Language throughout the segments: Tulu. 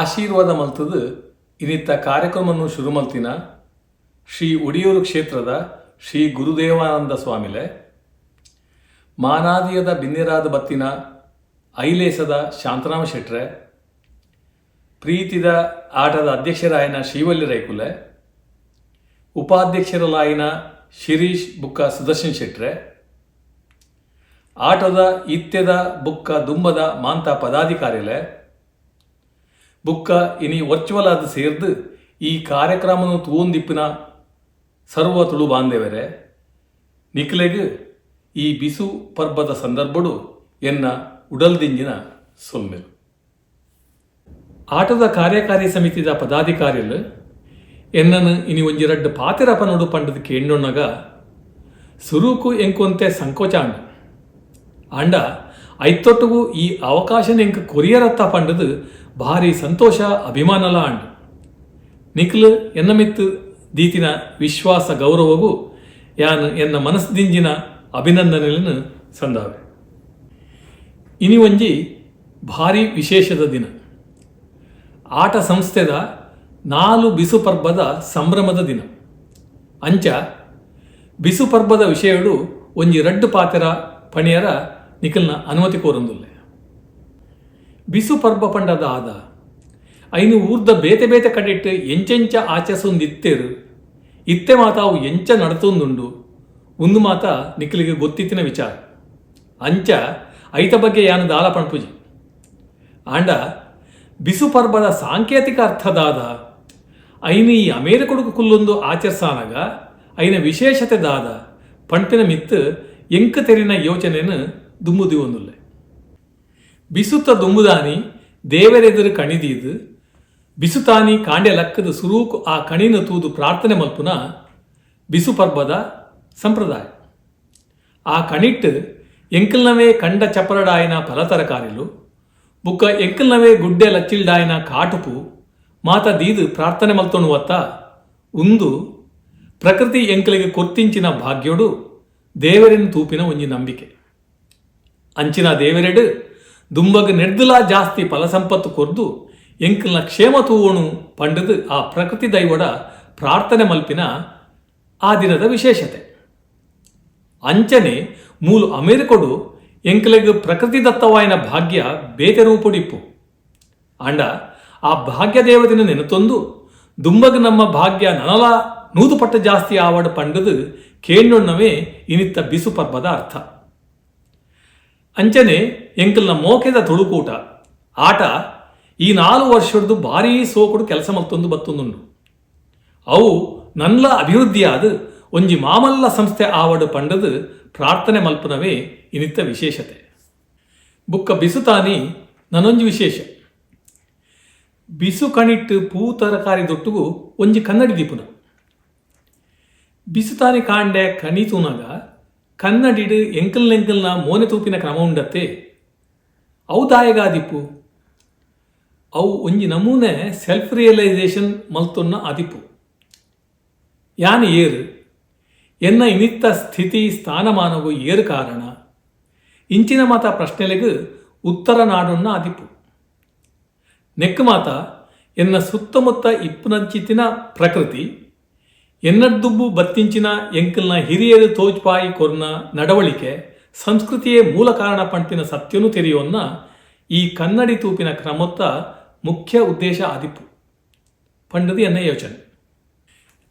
ಆಶೀರ್ವಾದ ಮಲ್ತುದು ಇನಿತ್ತ ಕಾರ್ಯಕ್ರಮನ್ ಶುರು ಮಲ್ತಿನ ಶ್ರೀ ಒಡಿಯೂರು ಕ್ಷೇತ್ರದ ಶ್ರೀ ಗುರುದೇವಾನಂದ ಸ್ವಾಮಿಲೆ, ಮಾನಾದಿಯದ ಬಿನ್ನೆರಾದ ಬತ್ತಿನ ಐಲೇಸದ ಶಾಂತರಾಮ ಶೆಟ್ರೆ, ಪ್ರೀತಿದ ಆಟದ ಅಧ್ಯಕ್ಷರಾಯಿನ ಶ್ರೀವಲ್ಲಿ ರೈಕುಲೆ, ಉಪಾಧ್ಯಕ್ಷರಲಾಯಿನ ಶಿರೀಶ್ ಬುಕ್ಕ ಸುದರ್ಶನ್ ಶೆಟ್ರೆ, ಆಟದ ಇತ್ತೆದ ಬುಕ್ಕ ದುಂಬದ ಮಾಂತ ಪದಾಧಿಕಾರಿಲೆ ಬುಕ್ಕ ಇನಿ ವರ್ಚುವಲ್ ಆದ್ ಸೇರ್ದ್ ಈ ಕಾರ್ಯಕ್ರಮನ್ ತೂವೊಂದಿಪ್ಪುನ ಸರ್ವ ತುಳು ಬಾಂಧವರೆ, ನಿಕ್ಲೆಗ್ ಈ ಬಿಸು ಪರ್ಬದ ಸಂದರ್ಭಡ್ ಎನ್ನ ಉಡಲ್ದಿಂಜಿನ ಸೊಲ್ಮೆಲು. ಆಟದ ಕಾರ್ಯಕಾರಿ ಸಮಿತಿದ ಪದಾಧಿಕಾರಿಲು ಎನ್ನನ್ ಇನಿ ಒಂಜಿ ರಡ್ಡ್ ಪಾತೆರ ಪನೊಡು ಪಂಡ್ದ್ ಕೇಂಡೊನ್ನಗ ಸುರೂಕು ಎಂಕೊಂತೆ ಸಂಕೋಚ ಆಂಡ್. ಆಂಡ ಐತ್ತೊಟ್ಟುಗು ಈ ಅವಕಾಶನ್ ಎಂಕ್ ಕೊರಿಯರತ್ತ ಪಂಡ್ದ್ ಭಾರಿ ಸಂತೋಷ ಅಭಿಮಾನಲ ಆಂಡ್. ನಿಕ್ಲ್ ಎನ್ನ ಮಿತ್ತ್ ದೀತಿನ ವಿಶ್ವಾಸ ಗೌರವೊಗು ಯಾನ್ ಎನ್ನ ಮನಸ್ ದಿಂಜಿನ ಅಭಿನಂದನೆಲೆನ್ ಸಂದಾವೆ. ಇನಿ ಒಂಜಿ ಭಾರಿ ವಿಶೇಷದ ದಿನ. ಆಟ ಸಂಸ್ಥೆದ ನಾಲ್ ಬಿಸು ಪರ್ಬದ ಸಂಭ್ರಮದ ದಿನ. ಅಂಚ ಬಿಸು ಪರ್ಬದ ವಿಷಯೊಡು ಒಂಜಿ ರಡ್ಡ್ ಪಾತೆರ ಪಣಿಯರ ನಿಕಲ್ನ ಅನುಮತಿ ಕೋರೊಂದುಲ್ಲೆ. ಬಿಸು ಪರ್ಬ ಪಂಡ ದಾದ? ಐನ್ ಊರ್ದ ಬೇತೆ ಬೇತೆ ಕಡೆಟ್ ಎಂಚೆಂಚ ಆಚರಿಸೊಂದಿತ್ತೆರ್, ಇತ್ತೆ ಮಾತ ಅವು ಎಂಚ ನಡತೊಂದುಂಡು ಉಂದು ಮಾತ ನಿಕಲೆಗ್ ಗೊತ್ತಿತ್ತಿನ ವಿಚಾರ. ಅಂಚ ಐತ ಬಗ್ಗೆ ಯಾನ್ ದಾಲ ಪನ್ಪುಜಿ. ಆಂಡ ಬಿಸು ಪರ್ಬದ ಸಾಂಕೇತಿಕ ಅರ್ಥ ದಾದ? ಐನ್ ಈ ಅಮೇರಿಕೊಡು ಕುಲ್ಲೊಂದು ಆಚರಿಸಾನಗ ಐನ ವಿಶೇಷತೆ ದಾದ ಪನ್ಪಿನ ಮಿತ್ತ್ ಎಂಕ್ ತೆರಿನ ಯೋಚನೆನ್ ದುಂಬು ದೀವೊಂದುಲ್ಲೆ. ಬಿಸುತ್ತ ದುಂಬುದಾನಿ ದೇವೆರೆದುರು ಕಣಿ ದೀದ್ ಬಿಸುತಾನಿ ಕಾಂಡೆ ಲಕ್ಕದ್ ಸುರೂಕು ಆ ಕಣಿನ್ ತೂದು ಪ್ರಾರ್ಥನೆ ಮಲ್ಪುನ ಬಿಸು ಪರ್ಬದ ಸಂಪ್ರದಾಯ. ಆ ಕಣಿಟ್ ಎಂಕಲ್ನವೇ ಕಂಡ ಚಪರಡಾಯಿನ ಫಲತರಕಾರಿಲು ಬುಕ್ಕ ಎಂಕಲ್ನವೇ ಗುಡ್ಡೆ ಲಚ್ಚಿಲ್ಡಾಯಿನ ಕಾಟುಪು ಮಾತ ದೀದ್ ಪ್ರಾರ್ಥನೆ ಮಲ್ತೊನುವತ್ತ ಉಂದು ಪ್ರಕೃತಿ ಎಂಕಲೆಗ್ ಕೊರ್ತಿಂಚಿನ ಭಾಗ್ಯೊಡು ದೇವೆರೆನ್ ತೂಪಿನ ಒಂಜಿ ನಂಬಿಕೆ. ಅಂಚಿನ ದೇವೆರೆಡ್ ದುಂಬಗ್ ನೆಡ್ದುಲಾ ಜಾಸ್ತಿ ಫಲಸಂಪತ್ತು ಕೊರ್ದು ಎಂಕಲ್ನ ಕ್ಷೇಮ ತೂವೊಣು ಪಂಡುದು ಆ ಪ್ರಕೃತಿ ದೈವಡ ಪ್ರಾರ್ಥನೆ ಮಲ್ಪಿನ ಆ ದಿನದ ವಿಶೇಷತೆ. ಅಂಚನೆ ಮೂಲು ಅಮೆರಿಕೊಡು ಎಂಕಲೆಗ್ ಪ್ರಕೃತಿ ದತ್ತವಾಯಿನ ಭಾಗ್ಯ ಬೇತೆ ರೂಪೊಡಿಪ್ಪು. ಆಂಡ ಆ ಭಾಗ್ಯ ದೇವತೆನ್ ನೆನೆತೊಂದು ದುಂಬಗ್ ನಮ್ಮ ಭಾಗ್ಯ ನನಲ ನೂದು ಪಟ್ಟ ಜಾಸ್ತಿ ಆವಡ್ ಪಂಡುದು ಕೇಂಡೊನ್ನವೇ ಇನಿತ್ತ ಬಿಸು ಪರ್ಬದ ಅರ್ಥ. ಅಂಚನೆ ಎಂಕಲ್ನ ಮೋಕೆದ ತುಳುಕೂಟ ಆಟ ಈ ನಾಲ್ ವರ್ಷೊಡ್ದು ಭಾರೀ ಸೋಕುಡು ಕೆಲಸ ಮಲ್ತೊಂದು ಬತ್ತೊಂದುಂಡು. ಅವು ನನ್ಲ ಅಭಿವೃದ್ಧಿಯಾದ್ ಒಂಜಿ ಮಾಮಲ್ಲ ಸಂಸ್ಥೆ ಆವಡ್ ಪಂಡುದು ಪ್ರಾರ್ಥನೆ ಮಲ್ಪುನವೇ ಇನಿತ್ತ ವಿಶೇಷತೆ. ಬುಕ್ಕ ಬಿಸುತಾನಿ ನನೊಂಜಿ ವಿಶೇಷ. ಬಿಸು ಕಣಿಟ್ ಪೂ ತರಕಾರಿ ದೊಟ್ಟುಗು ಒಂಜಿ ಕನ್ನಡಿ ದೀಪುನ. ಬಿಸುತಾನಿ ಕಾಂಡೆ ಕಣಿ ತೂನಗ ಕನ್ನಡಿಡ್ ಎಂಕಲ್ನೆಂಕಲ್ನ ಮೋನೆ ತೂಪಿನ ಕ್ರಮ ಉಂಡತ್ತೆ ಅವು ದಾಯೆಗಾದಿಪ್ಪು? ಅವು ಒಂಜಿ ನಮೂನೆ ಸೆಲ್ಫ್ ರಿಯಲೈಸೇಷನ್ ಮಲ್ತೊನ್ನ ಆದಿಪ್ಪು. ಯಾನ್ ಏರ್, ಎನ್ನ ಇನಿತ್ತ ಸ್ಥಿತಿ ಸ್ಥಾನಮಾನೊಗು ಏರ್ ಕಾರಣ ಇಂಚಿನ ಮಾತ ಪ್ರಶ್ನೆಲೆಗ್ ಉತ್ತರ ನಾಡೊನ್ನ ಆದಿಪ್ಪು. ನೆಕ್ಕ್ ಮಾತ ಎನ್ನ ಸುತ್ತಮುತ್ತ ಇಪ್ಪುನಂಚಿತ್ತಿನ ಪ್ರಕೃತಿ, ಎನ್ನಡ್ದುಂಬು ಬತ್ತಿಂಚಿನ ಎಂಕಲ್ನ ಹಿರಿಯೆರ್ ತೋಜ್ಪಾಯಿ ಕೊರ್ನ ನಡವಳಿಕೆ, ಸಂಸ್ಕೃತಿಯೇ ಮೂಲ ಕಾರಣ ಪನ್ಪಿನ ಸತ್ಯೊನು ತೆರಿಯೊನ್ನ ಈ ಕನ್ನಡಿ ತೂಪಿನ ಕ್ರಮೊತ್ತ ಮುಖ್ಯ ಉದ್ದೇಶ ಆದಿಪ್ಪು ಪಂಡುದು ಎನ್ನ ಯೋಚನೆ.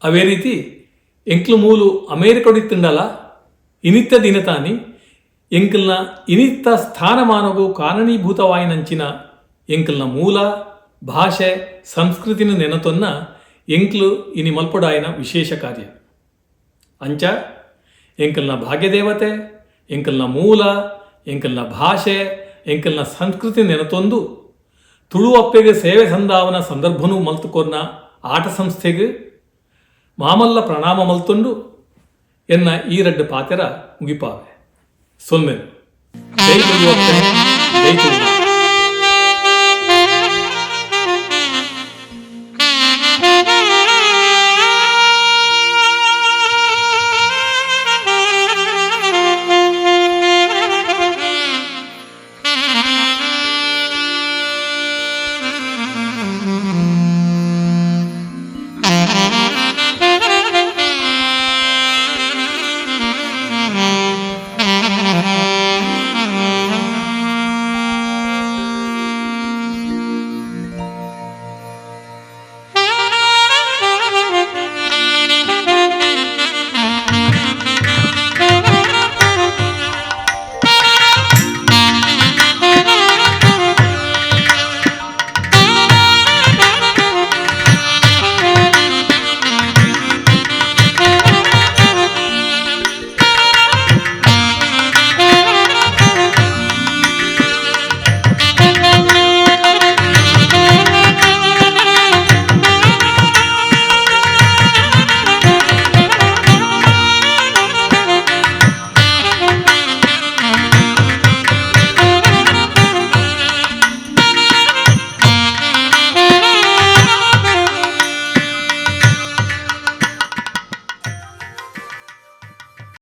ಅವೇ ರೀತಿ ಎಂಕ್ಲು ಮೂಲು ಅಮೇರಿಕೊಡಿತ್ತ್ಂಡಲ ಇನಿತ್ತ ದಿನತಾನಿ ಎಂಕಲ್ನ ಇನಿತ್ತ ಸ್ಥಾನಮಾನೊಗು ಕಾರಣೀಭೂತವಾಯಿನಂಚಿನ ಎಂಕಲ್ನ ಮೂಲ, ಭಾಷೆ, ಸಂಸ್ಕೃತಿನ್ ನೆನತೊನ್ನ ಎಂಕ್ಲು ಇನಿ ಮಲ್ಪೊಡಾಯಿನ ವಿಶೇಷ ಕಾರ್ಯ. ಅಂಚ ಎಂಕಲ್ನ ಭಾಗ್ಯದೇವತೆ, ಎಂಕಲ್ನ ಮೂಲ, ಎಂಕಲ್ನ ಭಾಷೆ, ಎಂಕಲ್ನ ಸಂಸ್ಕೃತಿ ನೆನತೊಂದು ತುಳುವಪ್ಪೆಗ್ ಸೇವೆ ಸಂದಾವನ ಸಂದರ್ಭನು ಮಲ್ತ್ ಕೊರ್ನ ಆಟ ಸಂಸ್ಥೆಗ್ ಮಾಮಲ್ಲ ಪ್ರಣಾಮ ಮಲ್ತೊಂಡು ಎನ್ನ ಈ ರಡ್ಡ್ ಪಾತೆರ ಮುಗಿಪಾವೆ. ಸೊಲ್ಮೆಲು. ಜೈ ತುಳುವಪ್ಪೆ, ಜೈ ತುಳುನಾಡ್.